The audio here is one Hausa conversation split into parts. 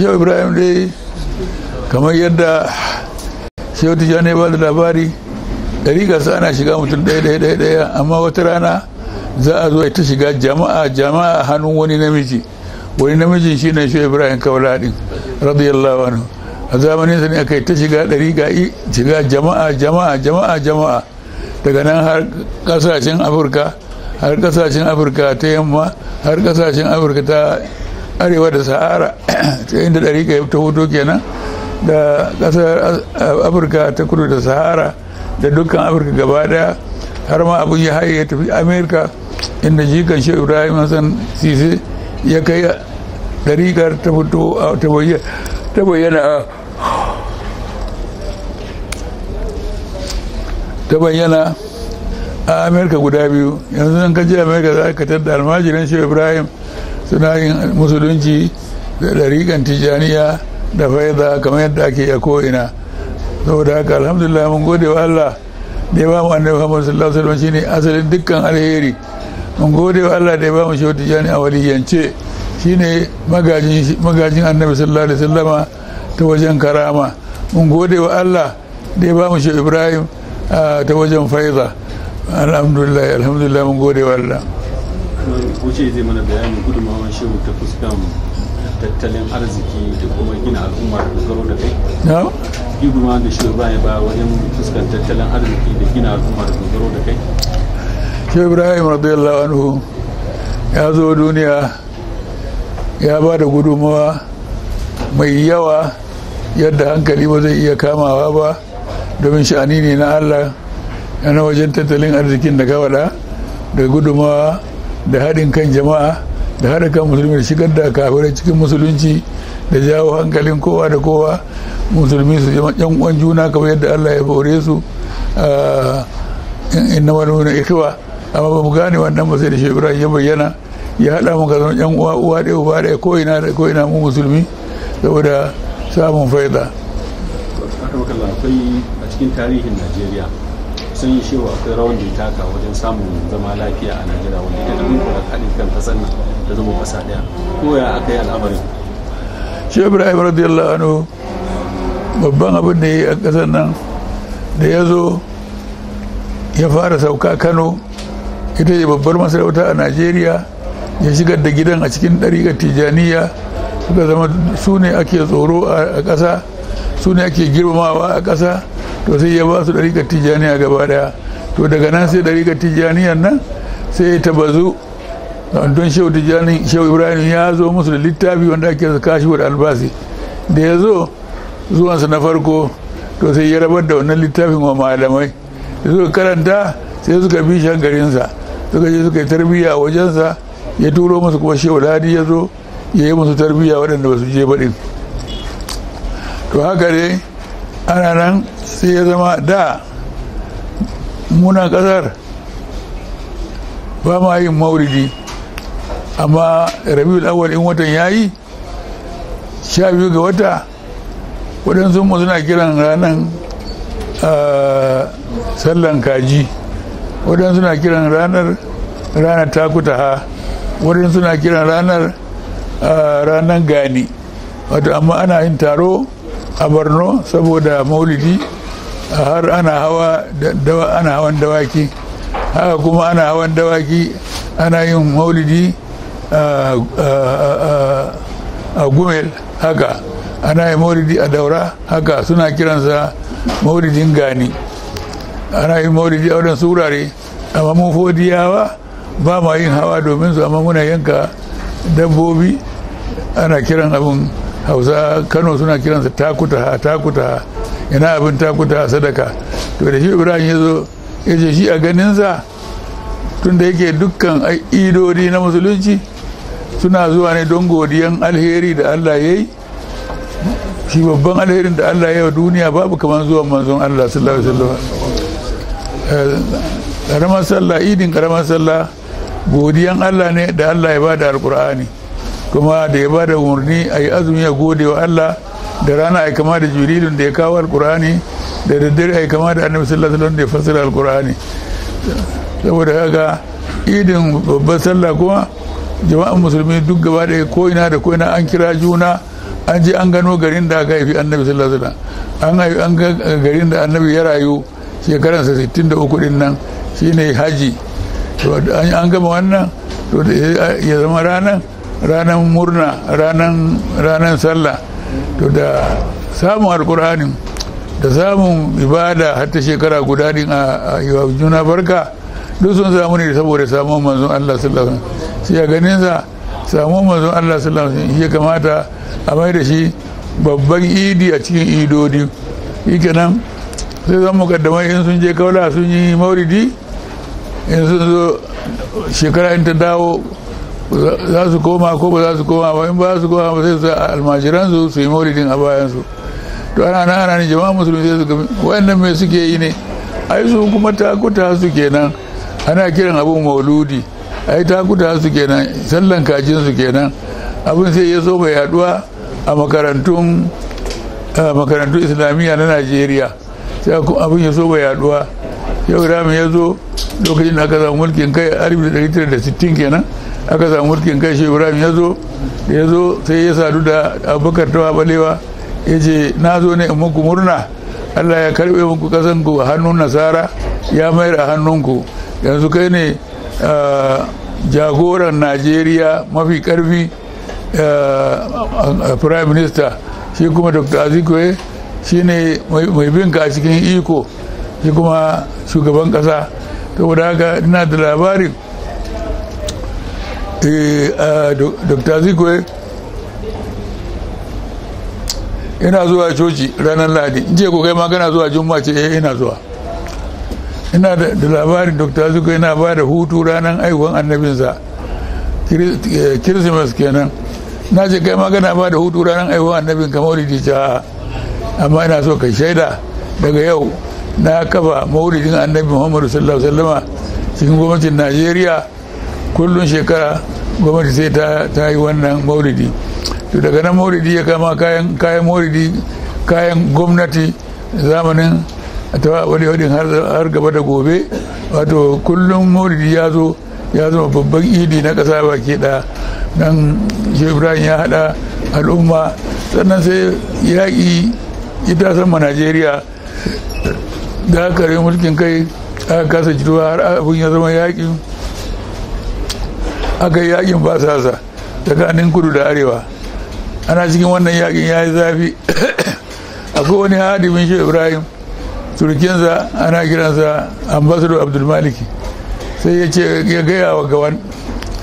Shehu Ibrahim dai kamar yadda Shehu Tijjani ya ba da labari, ɗariƙarsa ana shiga mutum ɗaya ɗaya ɗaya ɗaya, amma wata rana za a zo ta shiga jama'a jama'a hannun wani namiji. Wani namijin shi ne Shehu Ibrahim Kaula ɗin radiyallahu anhu. A zamanin sa ne aka yi ta shiga ɗariƙa, shiga jama'a jama'a jama'a jama'a, daga nan har ƙasashen Afirka, har ƙasashen Afirka ta yamma, har ƙasashen Afirka ta arewa da Sahara, ta inda ɗariƙa ta hoto kenan, da ƙasar Afirka ta kudu da Sahara da dukkan Afirka gaba daya, har ma abin ya haye ya tafi Amerika, inda jikan Shehu Ibrahim Hassan Sise ya kai ɗariƙar ta fito ta bayyana ta bayyana a Amerika guda biyu. Yanzu in ka je Amerika za ka tadda almajiran Shehu Ibrahim suna yin musulunci da ɗariƙan Tijjaniya da faida kamar yadda ake a ko'ina. Saboda haka alhamdulillah mun gode wa Allah da ya ba mu Annabi Muhammad sallallahu alaihi wasallam, shine asalin dukkan alheri. Mun gode wa Allah da ya ba mu Shehu Tijjani a waliyance, shine magajin Annabi sallallahu alaihi wasallama ta wajen karama. Mun gode wa Allah da ya ba mu Shehu Ibrahim ta wajen faiza. Alhamdulillah, alhamdulillah, mun gode wa Allah. Wuce zai mana bayanin gudunmawar Shehu ta fuskan tattalin arziki da kuma gina al'umma da dogaro da kai. Gudunmawar da Shehu Ibrahim ba wajen fuskan tattalin arziki da gina al'umma da dogaro da kai. Shehu Ibrahim radiyallahu anhu ya zo duniya ya ba da gudunmawa mai yawa yadda hankali ba zai iya kamawa ba, domin sha'ani ne na Allah. Yana wajen tattalin arzikin da kawada da gudunmawa da haɗin kan jama'a da haɗa kan musulmi da shigar da kafirai cikin musulunci da jawo hankalin kowa da kowa, musulmi su zama yan uwan juna kamar yadda Allah ya fore su, inna wal ikhwa. Amma ba mu gane wannan ba sai da Shehu Ibrahim ya bayyana ya haɗa mu zama yan uwa, uwa ɗaya uba ɗaya, ko ina da ko ina mu musulmi, saboda samun faida. Akwai a cikin tarihin Najeriya sun yi shewa akwai rawan da ya taka wajen samun zama lafiya a Najeriya, wanda ita da dunkula haɗin kan ƙasar nan da zama ƙasa ɗaya. Ko ya aka yi al'amarin? Shehu Ibrahim radiyallahu anhu babban abin da ya yi a ƙasar nan, da ya zo ya fara sauka Kano, ita ce babbar masarauta a Najeriya, ya shigar da gidan a cikin ɗariƙar Tijjaniya, suka zama su ne ake tsoro a ƙasa, su ne ake girmamawa a ƙasa. To sai ya ba su ɗariƙar Tijjaniya gaba ɗaya. To daga nan sai ɗariƙar Tijjaniyan nan sai ta bazu. Don Shehu Tijjani, Shehu Ibrahim ya zo musu da littafi wanda ake kashi da albasi. Da ya zo zuwansa na farko, to sai ya rabar da wannan littafin wa malamai da suka karanta, sai suka bi shi garinsa, suka je suka yi tarbiyya a wajensa. Ya turo musu kuma Shehu Ladi ya zo ya yi musu tarbiyya waɗanda ba su je ba ɗin. To haka dai ana nan sai ya zama da muna ƙasar ba ma yin maulidi, amma Rabiul Awwal in watan yayi 12 ga wata, waɗansu mu suna kiran ranar sallan kaji, waɗansu suna kiran ranar takutaha, waɗansu suna kiran ranar gani. Wato amma ana yin taro a Borno saboda maulidi, har ana hawa ana hawan dawaki. Haka kuma ana hawan dawaki ana yin maulidi a Gumel, haka ana yin maulidi a Daura, haka suna kiransa maulidin gani. Ana yin maulidi a waɗansu wurare, amma mu Fodiyawa ba ma yin hawa domin su, amma muna yanka dabbobi. Ana kiran abin Hausa Kano suna kiransa takutaha, takutaha, ina abin takutaha sadaka. To da shi Ibrahim ya zo ya ce shi a ganinsa, tun da yake dukkan idodi na musulunci suna zuwa ne don godiyan alheri da Allah ya yi. Shi babban alherin da Allah ya yi wa duniya babu kamar zuwan manzon Allah sallallahu alaihi wasallam. Karamar sallah, idin karamar sallah godiyan Allah ne da Allah ya bada alkur'ani, kuma da ya bada umarni a yi azumi ya gode wa Allah, da rana a yi kama da Jibrilun da ya kawo alkur'ani, da daddare a yi kama da Annabi sallallahu alaihi wasallam da ya fassara alkur'ani. Saboda haka idin babbar sallah kuma jama'an musulmi duk gaba ɗaya ko ina da ko ina an kira juna An je an gano garin da aka haifi Annabi sallallahu alaihi wasallam, an ga garin da Annabi ya rayu shekaransa 63 din nan shine haji. To an gama wannan, to ya zama ranar murna, ranar sallah. To da samun Alkur'anin da samun ibada har ta shekara guda din a yi wa juna barka, duk sun samu ne saboda samun manzon Allah sallallahu alaihi wasallam. Sai a ganin sa samun manzon Allah sallallahu alaihi wasallam ya kamata a mai da shi babban idi a cikin idodi. Shikenan sai zan mukaddamai in sun je Kaula sun yi maulidi, in sun zo shekara in ta dawo za su koma ko ba za su koma ba, in ba za su koma ba sai su almajiran su su yi maulidin a bayan su. To ana nan ana ne jama'a musulmi sai su ga wayannan me suke yi ne, ai su kuma takuta su kenan, ana kiran abun mauludi, ai takuta su kenan, sallan kajin su kenan. Abin sai ya so bai yaduwa a makarantun islamiyya na Najeriya, sai abin ya so bai yaduwa. Yau Ibrahim ya zo lokacin da aka samu mulkin kai 1960 kenan aka samu mulkin kai, shi Ibrahim ya zo, da ya zo sai ya sadu da Abubakar Tawa Balewa, ya ce na zo ne in muku murna, Allah ya karbe muku kasan ku a hannun nasara ya mayar a hannunku, yanzu kai ne jagoran Najeriya mafi karfi, prime minister, shi kuma Dr. Azikiwe shi ne mai binka a cikin iko, shi kuma shugaban kasa. Saboda haka ina da labarin Dr. Azikiwe ina zuwa coci ranar Lahadi, in ce ko kai ma kana zuwa Juma'a, ce eh ina zuwa. Ina da labarin Dr. Azikiwe yana ba da hutu ranar aihuwan annabinsa, Kirsimas kenan. Na ce kai ma kana ba da hutu ranar aihuwan annabin ka maulidi, ce amma ina so ka shaida daga yau na kafa maulidin Annabi Muhammadu sallallahu alaihi wasallama cikin gwamnatin Najeriya, kullum shekara gwamnati sai ta yi wannan maulidi. To daga nan maulidi ya kama kayan maulidi, kayan gwamnati zamanin ta wani wadin har gaba da gobe. Wato kullum maulidi ya zo ya zama babban idi na ƙasa baki ɗaya. Nan shi Ibrahim ya haɗa al'umma. Sannan sai yaƙi ita sama Najeriya da aka yi mulkin kai aka kasa jituwa har abin ya zama yaƙi, aka yi yaƙin basasa tsakanin kudu da arewa. Ana cikin wannan yaƙin ya yi zafi. Akwai wani hadimin shi Ibrahim, turkinsa ana kiransa Ambassador Abdulmaliki, sai ya ce ya gaya wa Gawan,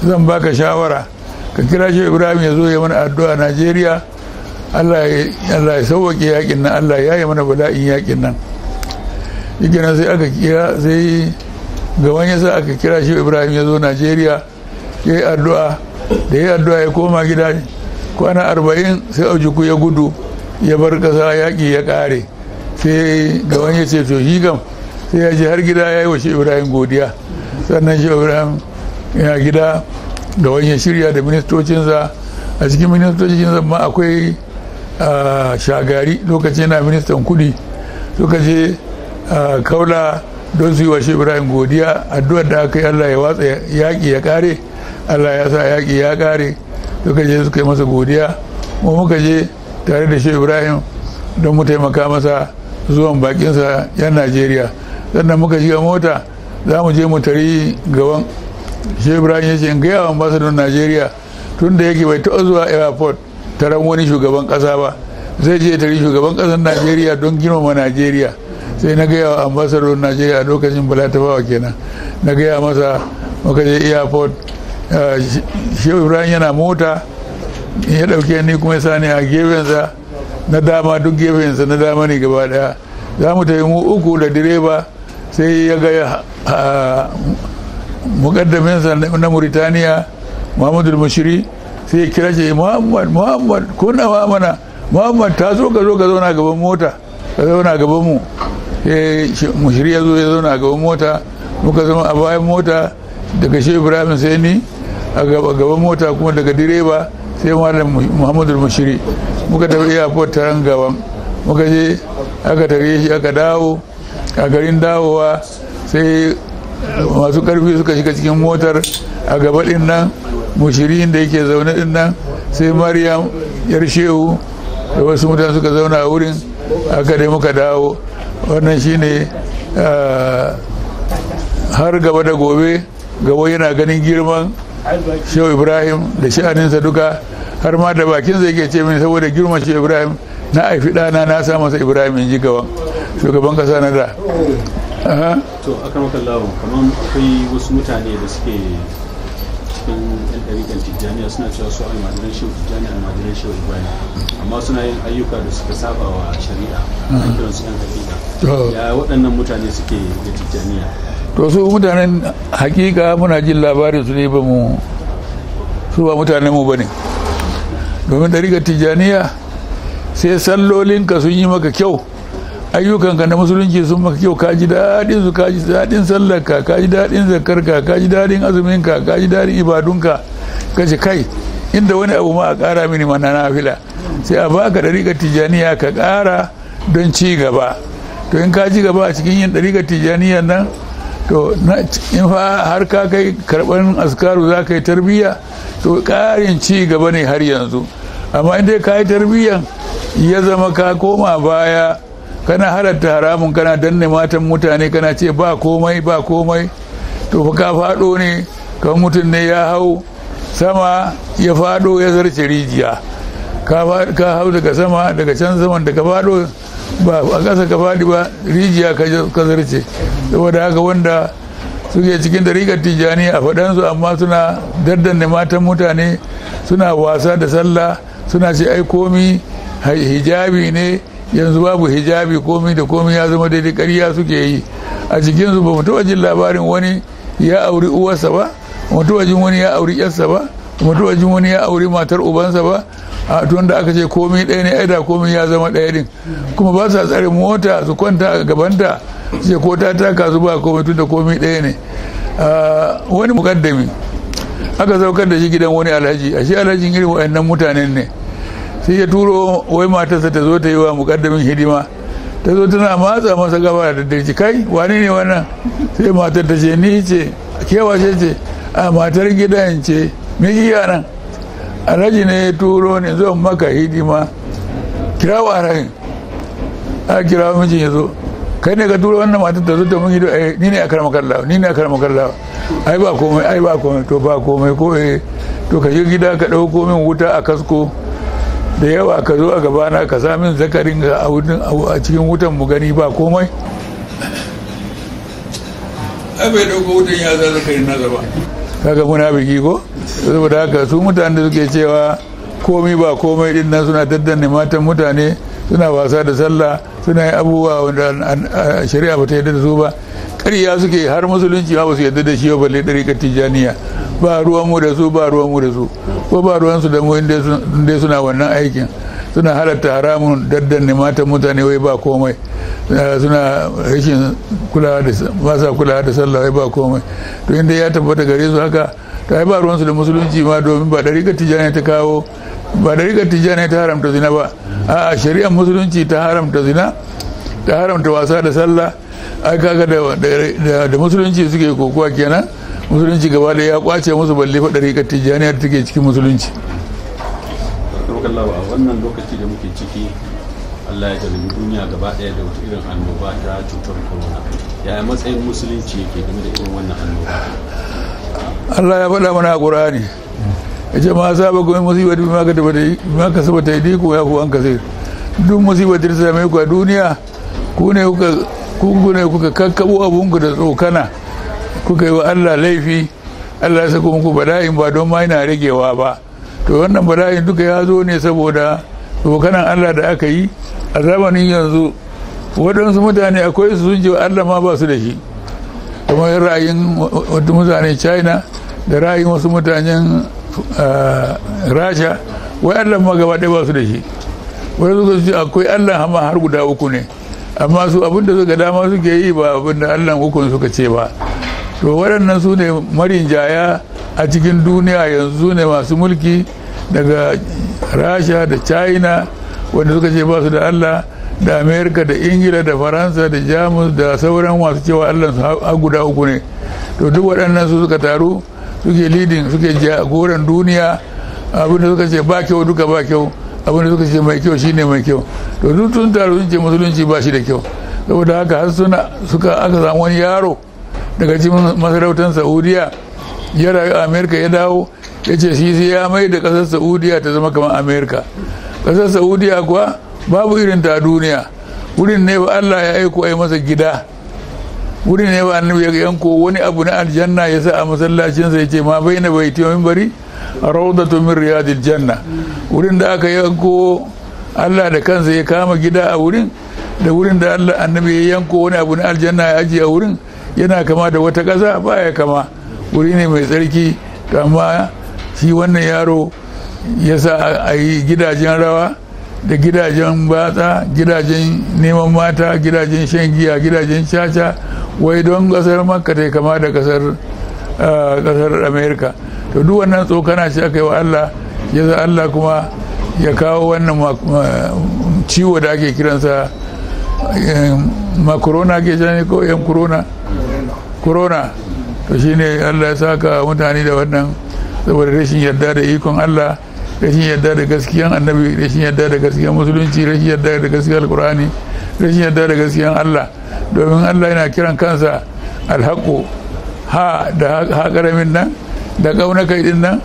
zan baka shawara ka kira shi Ibrahim ya zo ya mana addu'a Najeriya, Allah ya sauwaƙe yaƙin nan, Allah ya yi mana bala'in yaƙin nan. Shikenan sai aka kira, sai Gawan ya sa aka kira shi Ibrahim ya zo Najeriya ya yi addu'a. Da ya yi addu'a ya koma gida kwana 40 sai Ojukwu ya gudu ya bar ƙasa, yaƙi ya ƙare. Sai Gawan ya ce to shi kam sai ya je har gida ya yi wa shi Ibrahim godiya. Sannan shi Ibrahim yana gida, Gawan ya shirya da ministocinsa. A cikin ministocinsa ma akwai Shagari, lokacin yana ministan kudi. Suka je Kaula don su yi wa shi Ibrahim godiya, addu'ar da aka yi Allah ya watsa yaƙi ya ƙare, Allah ya sa yaƙi ya ƙare. Suka je suka yi masa godiya. Mu muka je tare da shi Ibrahim don mu taimaka masa zuwan bakinsa yan Najeriya. Sannan muka shiga mota za mu je mu tari Gawan. Shi Ibrahim ya ce in gaya wa ambasadon Najeriya tun da yake bai taɓa zuwa airport taron wani shugaban ƙasa ba, zai je tari shugaban ƙasar Najeriya don girmama Najeriya. Sai na gaya wa ambasadon Najeriya a lokacin Bala Tafawa kenan, na gaya masa. Muka je airport, shi Ibrahim yana mota ya ɗauke ni kuma ya sani a gefensa na dama, duk gefensa na dama ne gaba daya. Za mu tafi mu uku da direba, sai ya ga mukaddaminsa na Mauritaniya Muhammadu Mushiri, sai ya kira shi, Muhammad, Muhammad, kuna mana Muhammad, ta zo ka zo ka zauna gaban mota, ka zauna gaban mu. Sai Mushiri ya zo ya zauna gaban mota, muka zama a bayan mota daga shi Ibrahim sai ni a gaban mota, kuma daga direba sai Malam Muhammadu Mushiri. Muka tafi airport taron Gawan, muka je aka tare shi aka dawo. A garin dawowa sai masu karfi suka shiga cikin motar, a gaba din nan Mushiri da yake zaune din nan, sai Maryam yar shehu Da wasu mutane suka zauna a wurin, aka dai muka dawo. Wannan shine har gaba da gobe gaba yana ganin girman Shehu Ibrahim da sha'aninsa duka, har ma da bakin zai ke ce mini saboda girman Shehu Ibrahim na haifi ɗana na sa masa Ibrahim, in ji gaban shugaban ƙasa na da. To akan makallawo, kamar akwai wasu mutane da suke cikin yan ɗariƙar Tijjaniya suna cewa su almajiran Shehu Tijjani, almajiran Shehu Ibrahim, amma suna yin ayyuka da suka saba wa shari'a, ana kiransu yan hakika. Ya waɗannan mutane suke da Tijjaniya? To su mutanen hakika muna jin labarin su ne, ba mu su ba mutanen mu bane, domin ɗariƙar Tijjaniya sai sallolinka sun yi maka kyau, ayyukanka na musulunci sun maka kyau, ka ji daɗin su, ka ji daɗin sallarka, ka ji daɗin zakarka, ka ji daɗin azuminka, ka ji daɗin ibadunka, ka ce kai inda wani abu ma a ƙara mini mana nafila, sai a baka ɗariƙar Tijjaniya ka ƙara don ci gaba. To in ka ci gaba a cikin yin ɗariƙar Tijjaniya nan, to in fa har ka kai karɓar askaru za ka yi tarbiyya, to ƙarin ci gaba ne har yanzu. Amma in dai ka yi tarbiyyan ya zama ka koma baya, kana halatta haramun, kana danne matan mutane, kana ce ba komai ba komai, to fa ka faɗo ne kan mutum ne ya hau sama ya faɗo ya zarce rijiya. Ka hau daga sama, daga can saman da ka faɗo ba a ƙasa ka faɗi ba, rijiya ka zarce. Saboda haka wanda suke cikin dariƙar Tijjani a faɗansu amma suna daddanne matan mutane, suna wasa da sallah, suna ce ai komi hijabi ne, yanzu babu hijabi, komi da komi ya zama daidai, ƙarya suke yi. A cikinsu ba mu taɓa jin labarin wani ya auri uwarsa ba, mu taɓa jin wani ya auri yarsa ba, mu taɓa jin wani ya auri matar ubansa ba. A tun da aka ce komi ɗaya ne, ai da komi ya zama ɗaya din. Kuma ba sa tsare mota su kwanta a gabanta su ce ko ta taka su ba komai, tun da komi ɗaya ne. Wani mukaddami aka saukar da shi gidan wani alhaji, a shi alhajin irin wa'annan mutanen ne, sai ya turo wai matarsa ta zo ta yi wa mukaddamin hidima. Ta zo tana matsa masa gaba da daddare, kai wane ne wannan? Sai matar ta ce ni ce. Kewa ce ce a matar gidan ce. Me kike nan? Alhaji ne ya turo ne zo maka hidima. Kira wa alhaji. A kira mijin ya zo. Kai ne ka turo wannan matar ta zo ta mun hidima? Eh, ni ne akar makallawa, ni ne akar makallawa. Ai ba komai, ai ba komai. To ba komai ko? Eh. To ka je gida ka ɗauko min wuta a kasko da yawa, ka zo a gabana ka sa min zakarin ka a cikin wutan mu gani ba komai. Ai bai ɗauko wutan ya za zakarin nasa ba. Kaga munafiki ko? Saboda haka su mutane da suke cewa komai ba komai din nan, suna daddanne matan mutane, suna wasa da sallah, suna yin abubuwa wanda shari'a ba ta yarda da su ba, ƙarya suke. Har musulunci ma ba su yarda da shi ba, balle ɗariƙar Tijjaniya. Ba ruwan mu da su, ba ruwan mu da su, ko ba ruwan su da mu. Inda suna wannan aikin, suna halatta haramun, daddanne matan mutane wai ba komai, suna rashin kulawa da, ba sa kulawa da sallah wai ba komai, to inda ya tabbata gare su haka, to ai ba ruwansu da musulunci ma, domin ba ɗariƙar Tijjaniya ta kawo ba, ɗariƙar Tijjaniya ta haramta zina ba. A'a, shari'ar musulunci ta haramta zina, ta haramta wasa da sallah. Ai kaga da musulunci suke kokowa kenan. Musulunci gaba da ya kwace musu, balle fa ɗariƙar Tijjaniya da take cikin musulunci. A wannan lokaci da muke ciki, Allah ya jarabi duniya gaba ɗaya da wata irin annoba ta cutar corona. Yaya matsayin musulunci yake game da irin wannan annoba? Allah ya faɗa mana a Qur'ani, ya ce ma saba kuma musibatu bima kasabat aydikum ya an kasir. Duk musibar da ta same ku a duniya, ku ne kuka kakkabo abunku da tsokana, kuka yi wa Allah laifi, Allah ya saka muku bala'in, ba don ma yana ragewa ba. To wannan bala'in duka ya zo ne saboda tsokanan Allah da aka yi. A zamanin yanzu waɗansu mutane akwai su sun ce Allah ma ba su da shi, kamar ra'ayin wata mutanen China da ra'ayin wasu mutanen Rasha, wai Allah ma gaba ɗaya ba su da shi. Wai suka ce akwai Allah ma har guda uku ne, amma su abinda suka dama suke yi, ba abinda Allah ukun suka ce ba. To waɗannan su ne marinjaya a cikin duniya yanzu, ne masu mulki daga Rasha da China wanda suka ce ba su da Allah, da Amerika da Ingila da Faransa da Jamus da sauran masu cewa Allah su har guda uku ne. To duk waɗannan su suka taru suke leading, suke jagoran duniya. Abinda suka ce ba kyau duka ba kyau. Abin da suka ce mai kyau shine mai kyau. To duk sun taru sun ce musulunci ba shi da kyau. Saboda haka har suna suka aka samu wani yaro daga cikin masarautar Saudiya ya rayu a Amerika, ya dawo ya ce shi sai ya mai da kasar Saudiya ta zama kamar Amerika. Kasar Saudiya kuwa babu irin ta duniya. Wurin ne ba Allah ya aiko ai masa gida, wurin ne ba annabi ya yanko wani abu na aljanna ya sa a masallacinsa, ya ce ma baina baiti wa minbari rawdatu min riyadil janna. Wurin da aka yanko Allah da kansa ya kama gida a wurin, da wurin da Allah annabi ya yanko wani abu na aljanna ya ajiye a wurin, yana kama da wata ƙasa ba ya kama, wuri ne mai tsarki. Amma shi wannan yaro ya sa a yi gidajen rawa da gidajen batsa, gidajen neman mata, gidajen shan giya, gidajen caca, wai don kasar Makka ta kama da kasar Amerika. To duk wannan tsokana ce aka yi wa Allah, ya za Allah kuma ya kawo wannan ciwo da ake kiransa makorona ke ne ko yan corona corona. To shine Allah ya saka mutane da wannan saboda rashin yarda da ikon Allah, rashin yarda da gaskiyan annabi, rashin yarda da gaskiyan musulunci, rashin yarda da gaskiyan alkur'ani, rashin yarda da gaskiyan Allah. Domin Allah yana kiran kansa alhaqu, ha da ha karamin nan da kauna kai din nan,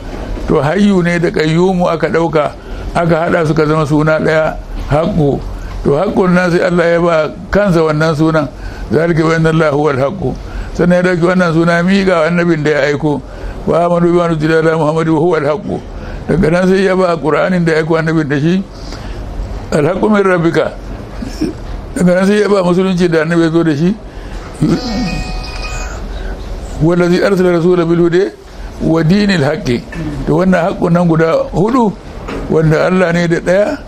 to hayyu ne da qayyumu aka dauka aka hada suka zama suna daya, haqu. To haqqun nan sai Allah ya ba kansa wannan sunan, zalika bi anna Allah huwal haqu. Sannan ya dauki wannan suna miƙa annabin da ya aiko, wa amanu bi anna ala muhammadu huwal haqu. Daga nan sai ya ba qur'anin da ya aiko annabin da shi, alhaqqu min rabbika. Daga nan sai ya ba musulunci da annabi ya zo da shi, wallazi arsala rasula bil huda wa dinil haqqi. To wannan haqqun nan guda hudu, wanda Allah ne da daya,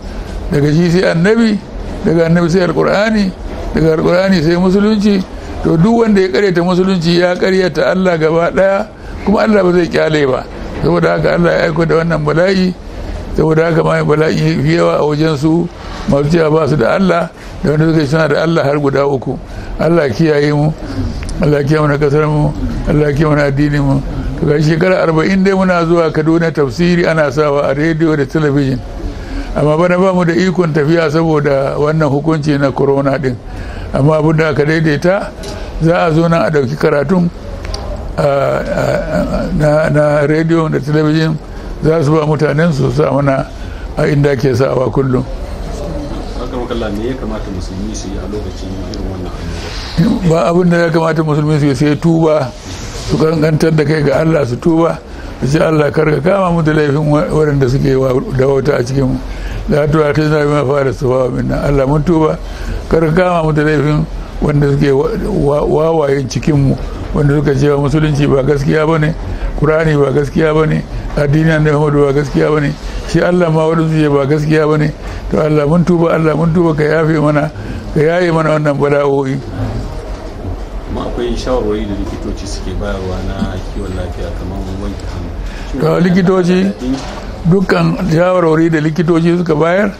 daga shi sai annabi, daga annabi sai alqur'ani, daga alqur'ani sai musulunci. To duk wanda ya karyata musulunci ya karyata Allah gaba daya, kuma Allah ba zai kyale ba. Saboda haka Allah ya aiko da wannan bala'i. Saboda haka ma bala'i fi yawa a wajen su masu cewa ba su da Allah, da wanda suka suna da Allah har guda uku. Allah kiyaye mu, Allah kiyaye mana kasar mu, Allah kiyaye mana addinin mu. To ga shekara 40 dai muna zuwa Kaduna tafsiri ana sawa a rediyo da talabijin, amma bana ba mu da ikon tafiya saboda wannan hukunci na corona din. Amma abin da aka daidaita, za a zo nan a ɗauki karatun na rediyo da talabijin, za su ba mutanen su sa mana a inda ke sawa kullum. Me ya kamata musulmi su yi a lokacin irin wannan annoba? Ba abin da ya kamata musulmi su yi sai tuba, su kankantar da kai ga Allah, su tuba, su ce Allah karka kama mu da laifin waɗanda suke da wata a cikin mu. La tu'akhidhna bima fa'ala sufaha minna. Allah mun tuba, karka kama mu da laifin wanda suke wawayen cikin mu, wanda suka ce musulunci ba gaskiya bane, Qur'ani ba gaskiya bane, addinin Annabi Muhammadu ba gaskiya bane, shi Allah ma wanda suke ba gaskiya bane. To Allah mun tuba, Allah mun tuba, ka yafe mana, ka yaye mana wannan bala'o'i. Kuma akwai shawarwari da likitoci suke bayarwa na kiwon lafiya kamar wanke hannu. To likitoci dukkan shawarwari da likitoci suka bayar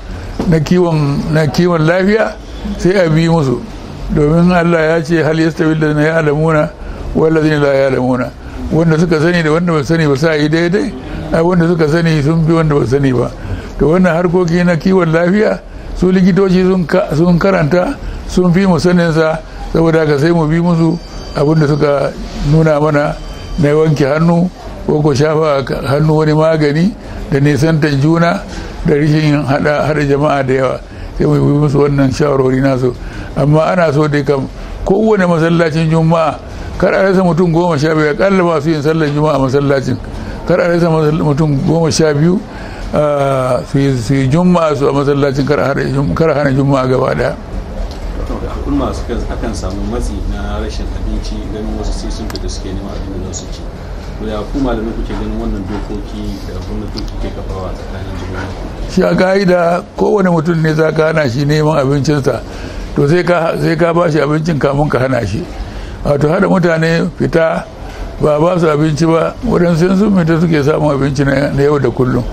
na kiwon lafiya sai a bi musu, domin Allah ya ce hal yastawi alladhina ya'lamuna wal ladina la ya'lamuna. Wanda suka sani da wanda ba sani ba sa yi daidai, ai wanda suka sani sun bi wanda ba sani ba. To wannan harkoki na kiwon lafiya su likitoci sun karanta, sun fi mu sanin sa, saboda haka sai mu bi musu abinda suka nuna mana na wanke hannu ko ko shafa hannu wani magani da nisantar juna da rashin hada jama'a da yawa, sai mu bi musu wannan shawarwari nasu. Amma ana so dai kam kowane masallacin juma'a kar a rasa mutum 12, akalla masu yin sallar juma'a masallacin, kar a rasa mutum 12 su yi juma'a su a masallacin, kar a hana juma'a gaba daya. Al'umma akan samu matsi na rashin abinci, ganin wasu sai sun fita suke neman abin da za su ci. To ya ku malamai kuke ganin wannan dokoki da gwamnatoci ke kafawa tsakanin jihohi? Shi a ka'ida kowane mutum ne za ka hana shi neman abincinsa, to sai ka ba shi abincin kamun ka hana shi. Wato hada mutane fita ba su abinci ba, waɗansu sun fita suke samun abinci na yau da kullum.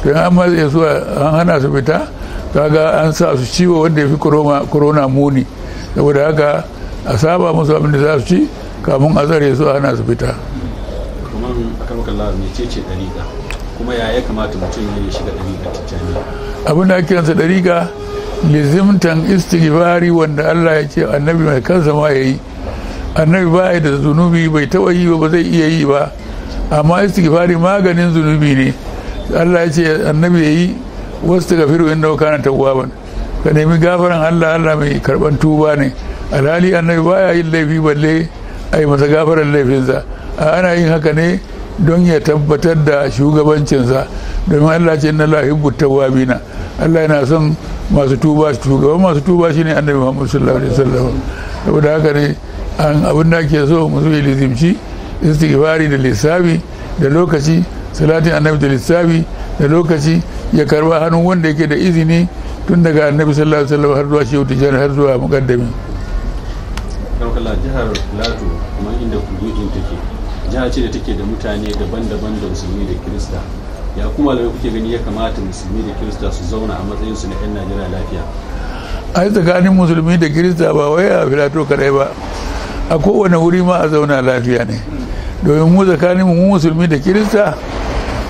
To in an matse su an hana su fita, kaga an sa su ciwo wanda ya fi corona muni. Saboda haka a saba musu abin da za su ci kamun a tsare su a hana su fita. Kamar akan kalla mecece ɗariƙa, kuma ya kamata mutum ya shiga ɗariƙar Tijjaniya? Abin da ake kiransa ɗariƙa lizimtan istighfari wanda Allah ya ce annabi mai kansa ma ya yi. Annabi ba ya da zunubi, bai taɓa yi ba, ba zai iya yi ba, amma istighfari maganin zunubi ne. Allah ya ce annabi ya yi wasu gafiru inda kana tawwaban, ka nemi gafaran Allah, Allah mai karban tuba ne. Alhali annabi baya yin laifi balle a yi masa gafaran laifinsa. Ana yin haka ne don ya tabbatar da shugabancinsa, domin Allah ce inna Allah yuhibbu tawwabina, Allah yana son masu tuba. Shugaban masu tuba shine annabi Muhammad sallallahu alaihi wasallam. Saboda haka ne an abin da ake so musu yi lizimci istighfari da lissafi da lokaci, salatin annabi da lissafi da lokaci, ya karba hannun wanda yake da izini tun daga annabi sallallahu alaihi wasallam har zuwa shehu tijjani har zuwa muqaddami. Karkala jihar Plateau kuma inda Kudu take, jiha ce da take da mutane daban-daban da musulmi da kirista. Ya kuma da kuke gani ya kamata musulmi da kirista su zauna a matsayin su na 'yan Najeriya lafiya? Ai tsakanin musulmi da kirista ba wai a Plateau kadai ba, a kowane wuri ma a zauna lafiya ne. Domin mu tsakanin mu musulmi da kirista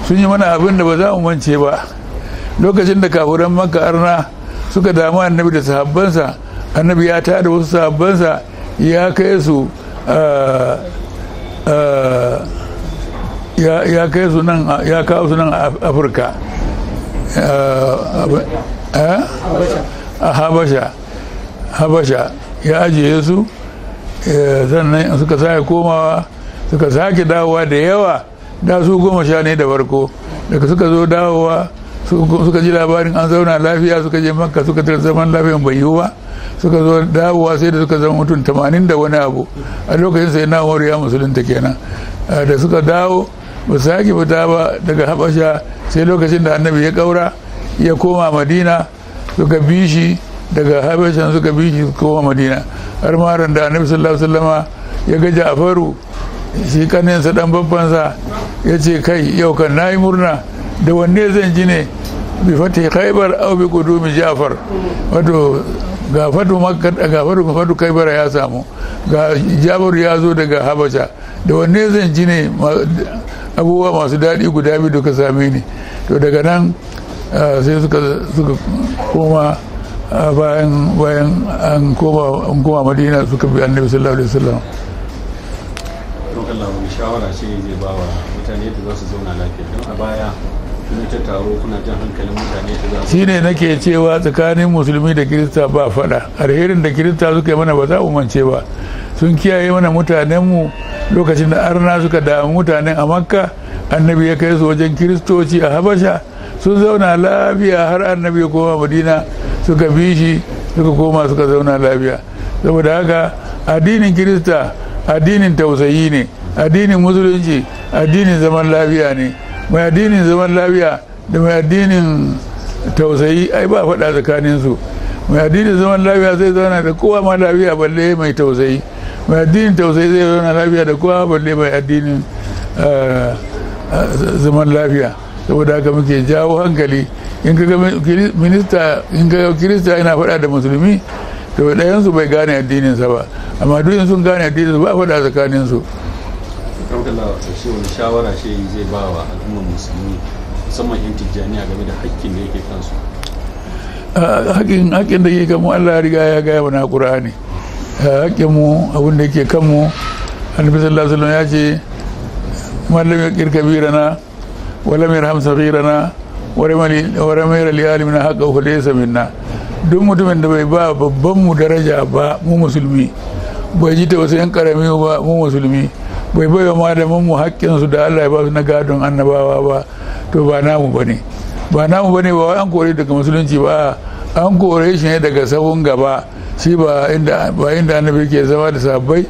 sun yi mana abin da ba za mu mance ba. Lokacin da kafuran Makka arna suka damu annabi da sahabbansa, annabi ya tada wasu sahabbansa ya kai su ya kai su nan, ya kawo su nan Afirka, a Habasha ya ajiye su. Sannan suka sake komawa, suka sake dawowa da yawa, da su 10 ne da farko. Daga suka zo dawowa suka ji labarin an zauna lafiya, suka je Makka suka tara zaman lafiyan bai yiwu ba. Suka zo dawowa sai da suka zama mutum 80 da wani abu. A lokacin sai na Umaru ya musulunta kenan. Da suka dawo ba su sake fita ba daga Habasha sai lokacin da annabi ya kaura ya koma Madina. Suka bi shi daga Habashan, suka bi shi koma Madina. Har ma ran da annabi sallallahu alaihi wasallama ya ga Ja'faru, shi kaninsa dan babbansa, ya ce kai yau kan nayi murna, da wanne zan ji ne, bi fati Khaibar aw bi qudumi Ja'far. Wato ga fatu Makka, ga fatu Khaibar ya samu, ga Ja'far ya zo daga Habasha, da wanne zan ji ne abubuwa masu daɗi guda biyu duka same ni. To daga nan sai suka koma bayan an koma Madina suka bi annabi sallallahu alaihi wasallam. Allah wani shawara ce zai ba wa mutane da za su zauna lafiya? Don a baya kun ta taro kuna jan hankalin mutane da za su shine nake cewa tsakanin musulmi da kirista ba fada. Alherin da kirista suka yi mana ba za mu mance ba. Sun kiyaye mana mutanenmu lokacin da arna suka damu mutanen a Makka, annabi ya kai su wajen kiristoci a Habasha, sun zauna lafiya har annabi ya koma Madina, suka bi shi suka koma suka zauna lafiya. Saboda haka addinin kirista addinin tausayi ne, addinin musulunci addinin zaman lafiya ne. Mai addinin zaman lafiya da mai addinin tausayi ai ba faɗa tsakaninsu. Mai addinin zaman lafiya zai zauna da kowa ma lafiya balle mai tausayi. Mai addinin tausayi zai zauna lafiya da kowa balle mai addinin zaman lafiya. Saboda haka muke jawo hankali. In kaga minista, in kaga kirista yana faɗa da musulmi, to ɗayansu bai gane addininsa ba, amma duk sun gane addininsu ba faɗa tsakaninsu. Shi wani shawara shi zai ba wa al'ummar musulmi musamman 'yan tijjaniya game da hakkin da yake kansu? Hakkin da yake kanmu Allah ya riga ya gaya mana Qur'ani. Hakkin mu abin da yake kanmu, annabi sallallahu alaihi wasallam ya ce man lam yaqir kabirana wa lam yarham saghirana wa lam yara li alimina haqqahu fa laysa minna. Duk mutumin da bai ba babban mu daraja ba mu musulmi, bai ji tausayin karami ba mu musulmi, bai bai wa malaman mu haƙƙinsu da Allah ya ba su na gadon annabawa ba, to ba namu bane. Ba namu bane, ba wai an kore daga musulunci ba, an kore shi ne daga sahun gaba. Shi ba inda annabi ke zama da sahabbai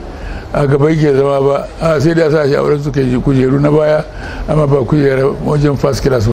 a gaba yake zama ba, a sai da sa shi a wurin suke kujeru na baya, amma ba kujera wajen first class.